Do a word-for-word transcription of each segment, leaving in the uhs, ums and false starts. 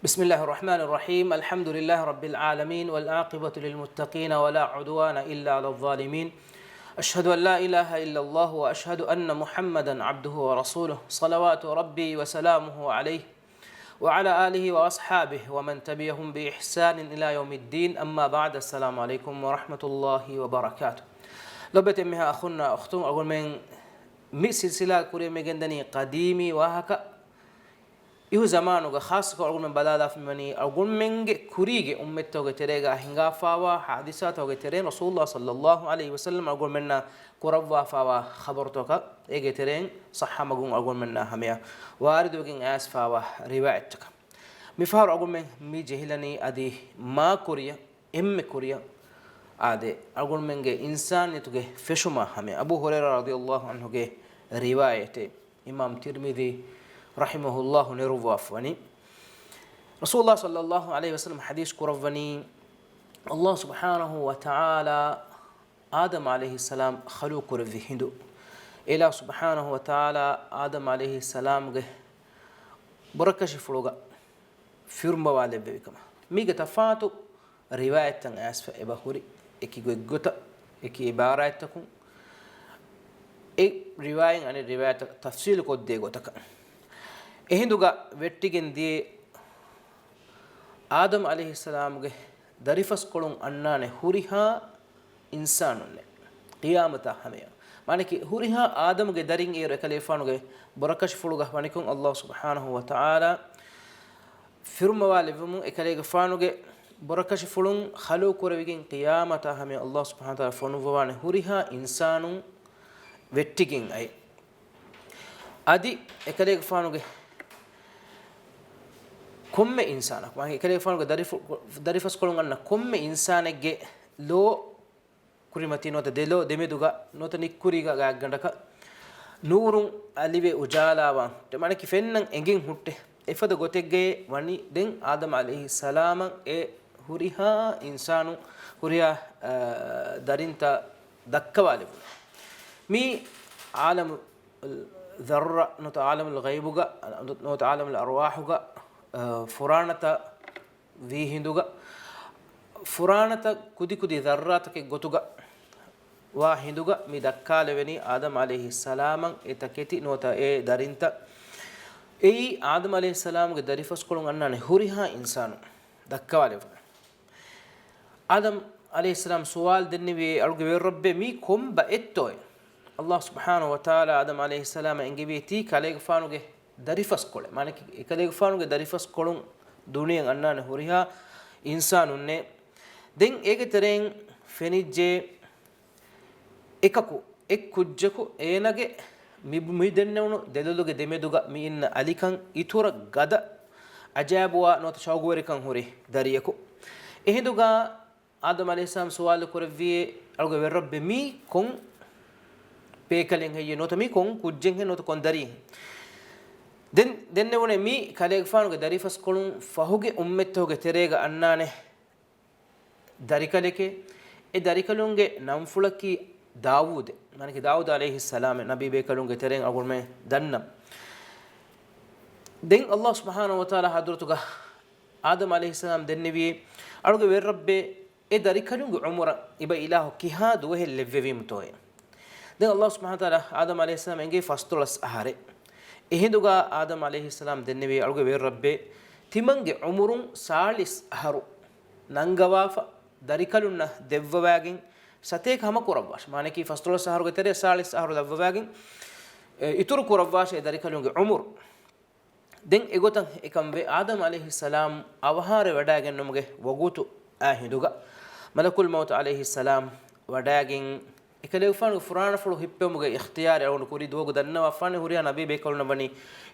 بسم الله الرحمن الرحيم. الحمد لله رب العالمين، والعاقبة للمتقين، ولا عدوان إلا على الظالمين. أشهد أن لا إله إلا الله، وأشهد أن محمدا عبده ورسوله، صلوات ربي وسلامه عليه، وعلى آله وأصحابه ومن تبعهم بإحسان إلى يوم الدين. أما بعد، السلام عليكم ورحمة الله وبركاته. ލޮބުވެތި އެންމެހާ އަޚުންނާ އުޚްތުން، އަޅުގަނޑުމެން މި ސިލްސިލާ ކުރިޔަށް މިގެންދަނީ ޤަދީމީ ވާހަކަ. އިހު ޒަމާނުގަ ޚާއްޞަކޮށް އަޅުގަނޑުމެން ބަލާލާފަ މިވަނީ، އަޅުގަނޑުމެންގެ ކުރީގެ އުއްމަތްތަކުގެ ތެރޭގަ ހިނގާފާވާ ޙާދިސާތަކުގެ ތެރެއިން ރަސޫލުﷲ ޞައްލައްލާހު ޢަލައިހި ވަސައްލަމް އަޅުގަނޑުމެންނާ ކުރައްވާފާވާ ޚަބަރުތަކަށް، އޭގެ ތެރެއިން ޞައްޙަ މަގުން އަޅުގަނޑުމެންނާ ހަމަޔަށް ވާރިދުވެގެން އައިސްފާވާ ރިވާޔަތްތަކަށް. މިފަހަރު އަޅުގަނޑުމެން މި ޖެހިލަނީ އަދި މާ ކުރިޔަށް، އެންމެ ކުރިޔަށް އާދޭ، އަޅުގަނޑުމެންގެ އިންސާނިއްޔަތުގެ ފެށުމާ ހަމަޔަށް. އަބޫ ހުރައިރާ ރަޟިޔައްލާހު ޢަންހުގެ ރިވާޔަތެއް. އިމާމް ތިރްމިޛީ ރަޙިމަހުﷲ ނެރުއްވާފަވަނީ، ރަސޫލުﷲ ޞައްލައްލާހު ޢަލައިހި ވަސައްލަމް ޙަދީޘް ކުރައްވަނީ، ﷲ ސުބްޙާނަހު ވަތަޢާލާ އާދަމް ޢަލައިހިއްސަލާމް ޚަލުޤު ކުރެއްވި ހިނދު، އެލާ ސުބްޙާނަހު ވަތަޢާލާ އާދަމް ޢަލައިހިއްސަލާމްގެ ބުރަކަށިފުޅުގަ ފިރުމަވާލެއްވެވި ކަމަށް. މީގެ ތަފާތު ރިވާޔަތްތައް އައިސްފަ އެބަ ހުރި އެކި ގޮތްގޮތަށް، އެކި އިބާރާތްތަކުން، އެ ރިވާޔަތް އަނެއް ރިވާޔަތަށް ތަފްސީލު ކޮށްދޭ ގޮތަކަށް. އެހިނދުގަ ވެއްޓިގެން ދިޔަ އާދަމް ޢަލައިހިއްސަލާމްގެ ދަރިފަސްކޮޅުން އަންނާނެ ހުރިހާ އިންސާނުންނެއް ޤިޔާމަތާ ހަމަޔަށް. މާނަކީ، ހުރިހާ އާދަމްގެ ދަރިން އޭރު އެކަލޭގެފާނުގެ ބުރަކަށިފުޅުގަ ވަނިކޮށް، ﷲ ސުބްޙާނަހު ވަތަޢާލާ ފިރުމަވާލެއްވުމުން، އެކަލޭގެފާނުގެ ބުރަކަށިފުޅުން ޚަލުޤު ކުރެވިގެން ޤިޔާމަތާ ހަމަޔަށް ﷲ ސުބްޙާނަހު ވަތަޢާލާ ފޮނުއްވަވާނެ ހުރިހާ އިންސާނުން ވެއްޓިގެން އައި. އަދި އެކަލޭގެފާނުގެ ކޮންމެ އިންސާނަކު، މާ އެކަލޭގެފާނުގެ ދަރިފު-، ދަރިފަސްކޮޅުން އަންނަ ކޮންމެ އިންސާނެއްގެ ލޯ ކުރިމަތީ ނުވަތަ ދެލޯ ދެމެދުގަ ނުވަތަ ނިއްކުރީގަ ގާތްގަނޑަކަށް ނޫރުން އަލިވެ އުޖާލާވާން ހުއްޓެ، މާނަކީ ފެންނަން އެނގެން ހުއްޓެ. އެފަދަ ގޮތެއްގައި ވަނީ ދެން އާދަމް ޢަލައިހިއްސަލާމަށް އެ ހުރިހާ އިންސާނު ހުރިހާ، އާ، ދަރިންތައް ދައްކަވާލެވުނު. މީ ޢާލަމު ޛައްރަ ނުވަތަ ޢާލަމުލް ޣައިބުގަ، ނުވަތަ ޢާލަމުލް އަރްވާޙުގަ، އާ، ފުރާނަތައް ވީ ހިނދުގަ، ފުރާނަތައް ކުދިކުދި ޛައްރާތަކެއް ގޮތުގަ ވާ ހިނދުގަ މި ދައްކާލެވެނީ އާދަމް ޢަލައިހިއްސަލާމަށް އެ ތަކެތި ނުވަތަ އެ ދަރިންތައް. އެއީ އާދަމް ޢަލައިހިއްސަލާމުގެ ދަރިފަސްކޮޅުން އަންނާނެ ހުރިހާ އިންސާނު ދައްކަވާލެވުނު. އާދަމް ޢަލައިހިއްސަލާމް ސުވާލު ދެންނެވި، އަޅުގެ ވެރިރައްބޭ، މީ ކޮން ބައެއްތޯއޭ؟ ﷲ ސުބްޙާނަހު ވަތަޢާލާ އާދަމް ޢަލައިހިއްސަލާމަށް އެންގެވީ ތީ ކަލޭގެފާނުގެ ދަރިފަސްކޮޅެއް. މާނަކީ އެކަލޭގެފާނުގެ ދަރިފަސްކޮޅުން ދުނިޔެއަށް އަންނާނެ ހުރިހާ އިންސާނުންނޭ. ދެން އޭގެ ތެރެއިން ފެނިއްޖެ އެކަކު އެއް ކުއްޖަކު އޭނަގެ މި، މި ދެންނެވުނު ދެލޮލުގެ ދެމެދުގަ މި އިންނަ އަލިކަން އިތުރަށް ގަދަ އަޖައިބުވާ ނުވަތަ ޝައުގުވެރިކަން ހުރި ދަރިޔަކު. އެހިނދުގަ އާދަމް ޢަލައިހިއްސަލާމް ސުވާލު ކުރެއްވިއޭ، އަޅުގެ ވެރިރައްބޭ، މީ ކޮން ބޭކަލެއް ހެއްޔޭ ނުވަތަ މީ ކޮން ކުއްޖެއް ހެއްޔޭ ނުވަތަ ކޮން ދަރިއެއް؟ ދެން، ދެންނެވުނޭ މީ ކަލޭގެފާނުގެ ދަރިފަސްކޮޅުން ފަހުގެ އުއްމަތްތަކުގެ ތެރޭގަ އަންނާނެ ދަރިކަލެކޭ. އެ ދަރިކަލުންގެ ނަންފުޅަކީ ދާވޫދޭ. މާނަކީ ދާވޫދު ޢަލައިހިއްސަލާމޭ، ނަބީ ބޭކަލުންގެ ތެރެއިން އަޅުގަނޑުމެން ދަންނަ. ދެން ﷲ ސުބްޙާނަހު ވަތަޢާލާ ޙަޟްރަތުގަ އާދަމް ޢަލައިހިއްސަލާމް ދެންނެވި، އަޅުގެ ވެރިރައްބޭ، އެ ދަރިކަލުންގެ ޢުމުރަށް އިބަ އިލާހު ކިހާ ދުވަހެއް ލެއްވެވީމުތޯއޭ؟ ދެން ﷲ ސުބްޙާނަހު ވަތަޢާލާ އާދަމް ޢަލައިހިއްސަލާމް އެނގޭ ފަސްދޮޅަސް އަހަރެއް. އެހިނދުގަ އާދަމް ޢަލައިހިއްސަލާމް ދެންނެވި، އަޅުގެ ވެރިރައްބޭ، ތިމަންގެ ޢުމުރުން ސާޅީސް އަހަރު ނަންގަވާފަ، ދަރިކަލުންނަށް ދެއްވަވާގެން ސަތޭކަ ހަމަ ކުރައްވާށި. މާނަކީ ފަސްދޮޅަސް އަހަރުގެ ތެރޭ ސާޅީސް އަހަރު ލައްވަވާގެން، އެ، އިތުރު ކުރައްވާށޭ ދަރިކަލުންގެ ޢުމުރު. ދެން އެގޮތަށް އެކަން ވެ، އާދަމް ޢަލައިހިއްސަލާމް އަވަހާރަވެވަޑައިގެންނުމުގެ ވަގުތު އާ ހިނދުގަ، މަލަކުލް މައުތު ޢަލައިހިއްސަލާމް ވަޑައިގެން، އެކަލޭގެފާނުގެ ފުރާނަފުޅު ހިއްޕެވުމުގެ އިޚްތިޔާރު އަޅުގަނޑު ކުރީ ދުވަހު ދަންނަވާފާނެ، ހުރިހާ ނަބީ ބޭކަލުންނަށް ވަނީ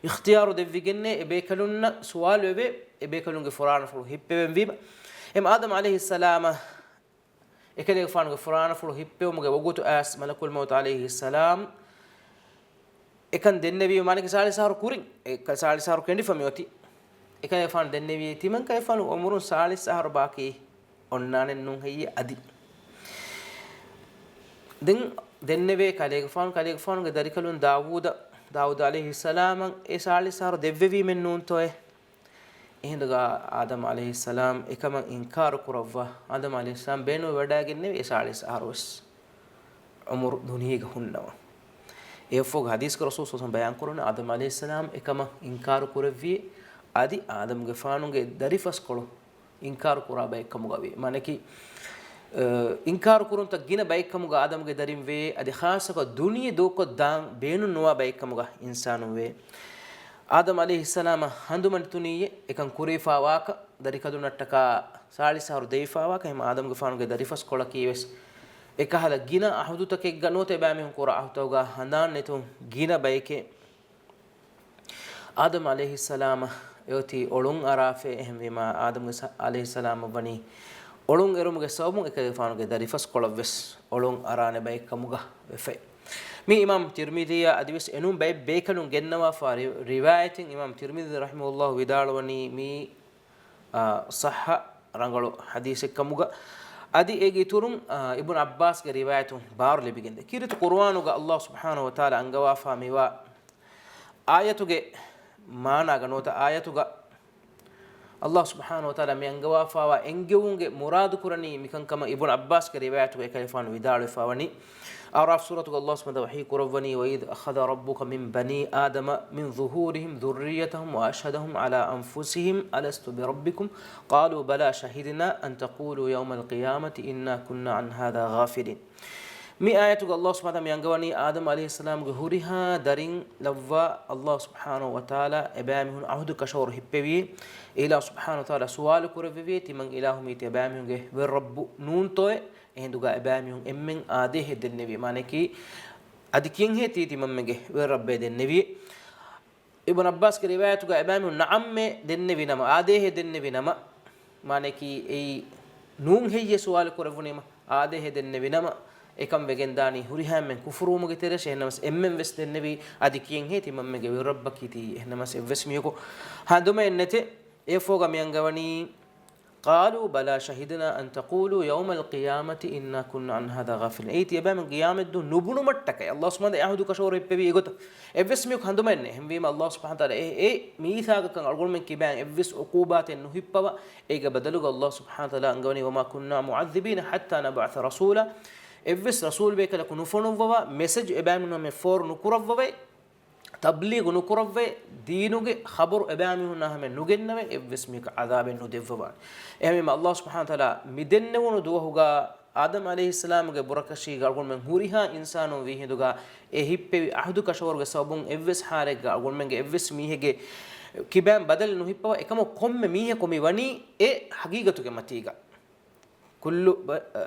އިޚްތިޔާރު ދެއްވިގެންނޭ. އެ ބޭކަލުންނަށް ސުވާލު އެވޭ، އެ ބޭކަލުންގެ ފުރާނަފުޅު ހިއްޕެވެން ވީމަ. އެމް އާދަމް ޢަލައިހިއްސަލާމަށް އެކަލޭގެފާނުގެ ފުރާނަފުޅު ހިއްޕެވުމުގެ ވަގުތު އައިސް މަލަކުލް މައުތު ޢަލައިހިއްސަލާމް އެކަން ދެންނެވީ، މާނަކީ ސާޅީސް އަހަރު ކުރިން، އެ ސާޅީސް އަހަރު ކެނޑިފަ މިއޮތީ. އެކަލޭގެފާނު ދެންނެވީ، ތިމަންކަލޭގެފާނު އުމުރުން ސާޅީސް އަހަރު ބާކީ އޮންނާނެއްނޫން ހެއްޔޭ އަދި. ދެން ދެންނެވޭ ކަލޭގެފާނު، ކަލޭގެފާނުގެ ދަރިކަލުން ދާވޫދަށް، ދާވޫދު ޢަލައިހިއްސަލާމަށް އެ ސާޅީސް އަހަރު ދެއްވެވީމެއްނޫންތޯއޭ؟ އެހިނދުގަ އާދަމް ޢަލައިހިއްސަލާމް އެކަމަށް އިންކާރު ކުރައްވާ، އާދަމް ޢަލައިހިއްސަލާމް ބޭނުންވެވަޑައިގެންނެވި އެ ސާޅީސް އަހަރުވެސް ޢުމުރު ދުނިޔޭގަ ހުންނަވަން. އެއަށްފަހު ޙަދީޘްގަ ރަސޫލު ޞައްލަﷲު ޢަލައިހި ވަސައްލަމް ބަޔާންކުރަނީ، އާދަމް ޢަލައިހިއްސަލާމް އެކަމަށް އިންކާރު ކުރެއްވި، އަދި އާދަމްގެފާނުގެ ދަރިފަސްކޮޅު އިންކާރު ކުރާ ބައެއްކަމުގަ ވި. މާނައަކީ، އަ، އިންކާރު ކުރުންތައް ގިނަ ބައެއްކަމުގަ އާދަމްގެ ދަރިން ވޭ، އަދި ޚާއްޞަކޮށް ދުނިޔެ ދޫކޮށްދާން ބޭނުން ނުވާ ބައެއްކަމުގަ އިންސާނުން ވޭ. އާދަމް ޢަލައިހިއްސަލާމަށް ހަނދުމަނި ތުނިއްޔެ، އެކަން ކުރެވިފާވާކަށް، ދަރިކަލުންނަށްޓަކާ ސާޅީސް އަހަރު ދެވިފާވާކަށް، އެހެން އާދަމްގެފާނުގެ ދަރިފަސްކޮޅަކީ ވެސް އެކަހަލަ ގިނަ ޢަހުދުތަކެއްގަ ނުވަތަ އެބައިމީހުން ކުރާ ޢަހުދުތަކުގަ ހަނދާން ނެތުން ގިނަ ބައެކޭ. އާދަމް ޢަލައިހިއްސަލާމަށް އެއޮތީ އޮޅުން އަރާފަ، އެހެންވީމާ، އާދަމް ޢަލައިހިއްސަލާމަށް ވަނީ އޮޅުން އެރުމުގެ ސަބަބުން އެކަލޭގެފާނުގެ ދަރިފަސްކޮޅަށްވެސް އޮޅުން އަރާނެ ބައެއްކަމުގަ ވެފައި. މީ އިމާމް ތިރްމިޛީއާ އަދިވެސް އެނޫން ބައެއް ބޭކަލުން ގެންނަވާފާ ރި-، ރިވާޔަތެއް. އިމާމް ތިރްމިޛީ ރަޙިމަހުﷲ ވިދާޅުވަނީ މީ، އާ، ޞައްޙަ ރަނގަޅު ޙަދީޘެއްކަމުގަ. އަދި އޭގެ އިތުރުން، އާ، އިބްނު ޢައްބާސްގެ ރިވާޔަތުން ބާރު ލިބިގެންދޭ. ކީރިތި ޤުރުއާނުގަ ﷲ ސުބްޙާނަހޫ ވަތަޢާލާ އަންގަވާފާ މިވާ އާޔަތުގެ މާނާގަ ނުވަތަ އާޔަތުގަ ﷲ ސުބްޙާނަހޫ ވަތަޢާލާ މި އަންގަވާފާވާ އެންގެވުމުގެ މުރާދު ކުރަނީ މިކަންކަމަށް އިބްނު ޢައްބާސްގެ ރިވާޔަތުގަ އެކަލޭގެފާނު ވިދާޅުވެފާވަނީ، އަޢުރާފް ސޫރަތުގަ ﷲ ސުބްޙާނަހޫ ވަތަޢާލާ ވަޙީ ކުރައްވަނީ، "وَإِذْ أَخَذَ رَبُّكَ مِنْ بَنِي آدَمَ مِنْ ظُهُورِهِمْ ذُرِّيَّتَهُمْ وَأَشْهَدَهُمْ عَلَىٰ أَنْفُسِهِمْ أَلَسْتُ بِرَبِّكُمْ قَالُوا بَلَىٰ شَهِدْنَا أَنْ تَقُولُوا يَوْمَ الْقِيَامَةِ إِنَّا كُنَّا عَنْ هَٰذَا غَافِلِينَ." މި އާޔަތުގަ ﷲ ސުބްޙާނަހޫ ވަތަޢާލާ މި އަންގަވަނީ އާދަމް ޢަލައިހިއްސަލާމްގެ ހުރިހާ ދަރިން ލައްވާ ﷲ ސުބްޙާނަހޫ ވަތަޢާލާ އެބައިމީހުން ޢަހުދު ކަށަވަރު ހިއްޕެވިއޭ. އިލާހު ސުބްޙާނަހޫ ވަތަޢާލާ ސުވާލު ކުރެއްވެވިއޭ، ތިމަން އިލާހު މީތި އެބައިމީހުންގެ ވެރި ރައްބު ނޫންތޯއޭ؟ އެހިނދުގަ އެބައިމީހުން އެންމެން އާދޭހޭ ދެންނެވި. މާނައަކީ، އަދި ކިހިނެއް ތީ ތިމަންމެންގެ ވެރި ރައްބޭ ދެންނެވި؟ އިބްނު ޢައްބާސްގެ ރިވާޔަތުގަ އެބައިމީހުން ނަޢަމްއޭ ދެންނެވި ނަމަ، އާދޭހޭ ދެންނެވި ނަމަ، މާނައަކީ އެއީ ނޫން ހެއްޔޭ ސުވާލު ކުރެއްވުނީމަ، އާދޭހޭ ދެންނެވި ނަމަ، އެކަން ވެގެންދާނީ ހުރިހާ އެންމެން ކުފުރުވުމުގެ ތެރޭ. އެހެންނަމަސް އެންމެން ވެސް ދެންނެވީ އަދި ކިހިނެއް ތިމަންމެންގެ ވެރި ރައްބަކީ ތީ. އެހެންނަމަސް އެއްވެސް މީހަކު ހަނދުމައެއް ނެތޭ. އެއަށްފަހުގަ މި އަންގަވަނީ، قَالُوا بَلَىٰ شَهِدْنَا أَنْ تَقُولُوا يَوْمَ الْقِيَامَةِ إِنَّا كُنَّا عَنْ هَٰذَا غَافِلِينَ. އެއީ ތިޔަބައިމީހުން ޤިޔާމަތްދުވަހު ނުބުނުމަށްޓަކައި ﷲ ސުބްޙާނަހޫ ވަތަޢާލާ އެ ޢަހުދު ކަށަވަރު ހިއްޕެވީ އެގޮތަށް. އެއްވެސް މީހަކު ހަނދުމައެއް ނެތް. އެހެންވީމަ ﷲ ސުބްޙާނަހޫ ވަތަޢާލާ އެ، އެ މީސާގަކަށް އަޅުގަނޑުމެން ކިބައިން އެއްވެސް ޢުޤޫބާތެއް ނުހިއްޕަވާ، އޭގެ ބަދަލުގަ ﷲ ސުބްޙާނަހޫ ވަތަޢާލާ އަންގަވަނީ، وَمَا كُنَّا مُعَذِّبِينَ حَتَّىٰ نَبْعَثَ رَسُولًا. އެއްވެސް ރަސޫލުބޭކަލަކު ނުފޮނުއްވަވާ، މެސެޖް އެބައިމީހުންނަށް މެ ފޯރު ނުކުރައްވަވައި، ތަބްލީޣު ނުކުރައްވައި، ދީނުގެ ޚަބަރު އެބައިމީހުންނާ ހަމަޔަށް ނުގެންނަވައި، އެއްވެސް މީހަކަށް ޢަޛާބެއް ނުދެއްވަވާނެ. އެހެންވީމަ ﷲ ސުބްޙާނަހޫ ވަތަޢާލާ މި ދެންނެވުނު ދުވަހުގަ އާދަމް ޢަލައިހިއްސަލާމުގެ ބުރަކަށީގަ އަޅުގަނޑުމެން ހުރިހާ އިންސާނުން ވީހިނދުގަ އެ ހިއްޕެވި ޢަހުދު ކަށަވަރުގެ ސަބަބުން އެއްވެސް ޙާލެއްގަ އަޅުގަނޑުމެންގެ އެއްވެސް މީހެއްގެ ކިބައިން ބަދަލެއް ނުހިއްޕަވާ، އެކަމަކު ކޮންމެ މީހަކު މި ވަނީ އެ ޙަޤީޤަތުގެ މަތީގަ. كُلُّ ب-، އަ،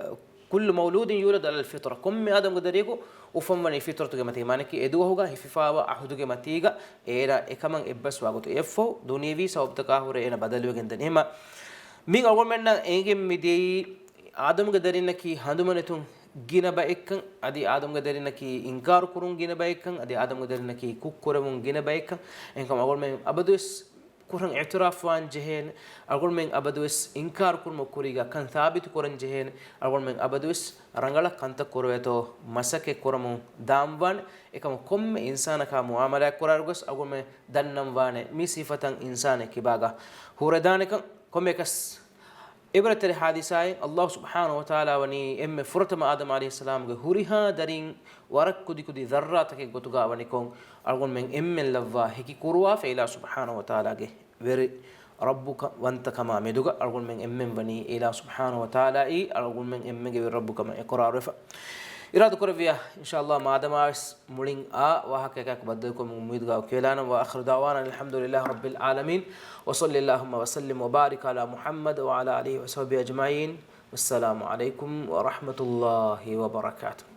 كُلُّ مَوْلُودٍ يُولَدُ عَلَى الْفِطْرَةِ. ކޮންމެ އާދަމްގެ ދަރިޔަކު އުފަންވަނީ ފިޠްރަތުގެ މަތީގަ. މާނައަކީ އެ ދުވަހުގަ ހިފިފާވާ ޢަހުދުގެ މަތީގަ އޭނާ އެކަމަށް އެއްބަސްވާ ގޮތު. އެއަށްފަހު ދުނިޔަވީ ސަބަބުތަކާ ހުރެ އޭނާ ބަދަލުވެގެން ދަނީ. އެހެންމަ މި އަޅުގަނޑުމެންނަށް އެނގެން މި ދިޔައީ އާދަމްގެ ދަރިންނަކީ ހަނދުމަނެތުން ގިނަ ބައެއްކަން، އަދި އާދަމްގެ ދަރިންނަކީ އިންކާރު ކުރުން ގިނަ ބައެއްކަން، އަދި އާދަމްގެ ދަރިންނަކީ ކުށް ކުރެވުން ގިނަ ބައެއްކަން. އެހެންކަމުން އަޅުގަނޑުމެން އަބަދުވެސް ކުރަން އިޢުތިރާފްވާން ޖެހޭނެ. އަޅުގަނޑުމެން އަބަދުވެސް އިންކާރު ކުރުމުގެ ކުރީގަ ކަން ސާބިތު ކުރަން ޖެހޭނެ. އަޅުގަނޑުމެން އަބަދުވެސް ރަނގަޅަށް ކަންތައް ކުރެވޭތޯ މަސައްކަތް ކުރަމުން ދާންވާނެ. އެކަމަކު ކޮންމެ އިންސާނަކާ މުޢާމަލާތް ކުރާއިރުވެސް އަޅުގަނޑުމެން ދަންނަން ވާނެ މި ސިފަތައް އިންސާނެއް ކިބާގަ ހުރެދާނެކަން. ކޮންމެއަކަސް އިބްރަތްތެރި ޙާދިސާއެއް. ﷲ ސުބްޙާނަހޫ ވަތަޢާލާ ވަނީ އެންމެ ފުރަތަމަ އާދަމް ޢަލައިހިއްސަލާމްގެ ހުރިހާ ދަރިން ވަރަށް ކުދިކުދި ޛައްރާތަކެއް ގޮތުގަ ވަނިކޮށް، އަޅުގަނޑުމެން އެންމެން ލައްވާ ހެކި ކުރުވާފަ އިލާހު ސުބްޙާނަހޫ ވަތަޢާލާގެ ވެރި ރައްބު ކަ-، ވަންތަކަމާ މެދުގަ އަޅުގަނޑުމެން އެންމެން ވަނީ އިލާހު ސުބްޙާނަހޫ ވަތަޢާލާއީ އަޅުގަނޑުމެން އެންމެންގެ ވެރި ރައްބު ކަމަށް އިޤްރާރުވެފަ. އިރާދަކުރެއްވިޔާ، އިންޝާﷲ، މާދަމާވެސް މުޅިން އާ ވާހަކައަކާއެކު ބައްދަލުކުރުމުގެ އުއްމީދުގަ އުކިއެޅާނަން. وآخر دعوانا أن الحمد لله رب العالمين، وصل اللهم وسلم وبارك على محمد وعلى آله وصحبه أجمعين. والسلام عليكم ورحمة الله وبركاته.